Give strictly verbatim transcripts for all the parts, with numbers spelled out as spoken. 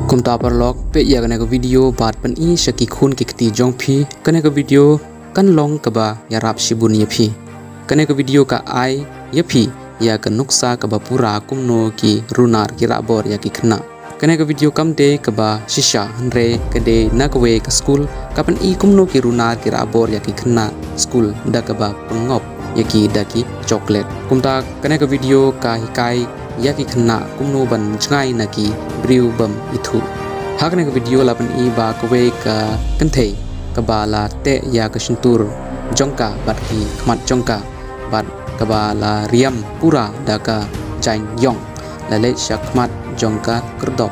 Kumta paralok, peit ïa kane ka video bad pyni sha ki khun ki kti jong phi. Kane ka video kan long kaba ïarap shibun ïa phi. Kane ka video ka ai ïa phi ïa ka nuksa kaba pura kumno ki runar ki rah bor ïa ki khynnah. Kane ka video kam dei kaba shisha, hynrei ka dei na kawei ka skul, ka pyni kumno ki runar ki rah bor ïa ki khynnah skul da kaba pynngop ïa ki da ki chocolate. Kumta kane ka video ka hikai ïa ki khynnah kumno ban jngai na ki briew bym ithuh. Ha kane ka video la pyni ba kawei ka kynthei kaba la teh ïa ka shyntur jong ka bad ki khmat jong ka, bad kaba la riam pura da ka jaiñ ïong, la leit sha khmat jong ka khyrdop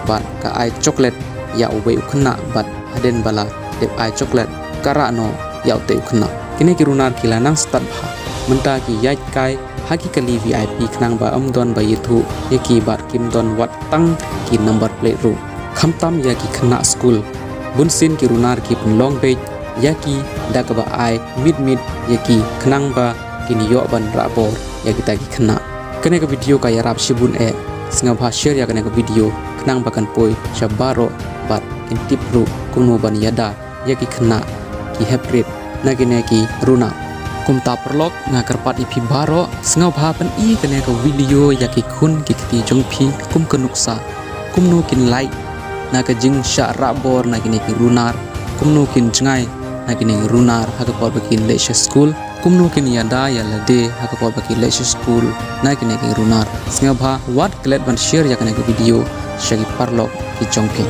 bad ka ai chocolate ïa uwei u khynnah, bad hadien ba la dep ai chocolate, ka rah noh ïa utei u khynnah. Kine ki runar ki la nang stad bha, mynta ki ïaid kai ha ki kali V I P khnang ba ym don ba ithuh ïa ki bad kim don wat tang ki number plate ruh. Khamtam ïa ki khynnah skul, bunsien ki runar ki pynlong beit ïa ki da kaba ai mit mit ïa ki khnang ba kin ïoh ban rah bor ïa kita ki khynnah. Kane ka video ka ïarap shibun eh, sngewbha share ïa kane ka video khnang ba kan poi sha baroh bad kin tip ruh kumno ban ïada ïa ki khynnah ki heprit na kine ki runar. Kumta paralok, nga kyrpad ïa phi baroh, sngewbha pyni kane ka video ïa ki khun ki kti jong phi kum ka nuksa, kumno kin lait na ka jingshah rah bor na kine ki runar, kumno kin jngai na kine ki runar ha ka por ba kin leit sha skul, kumno kin ïada ïa lade ha ka por ba kin leit sha skul na kine ki runar. Sngewbha wat klet ban share ïa kane ka video sha ki paralok ki jong phi.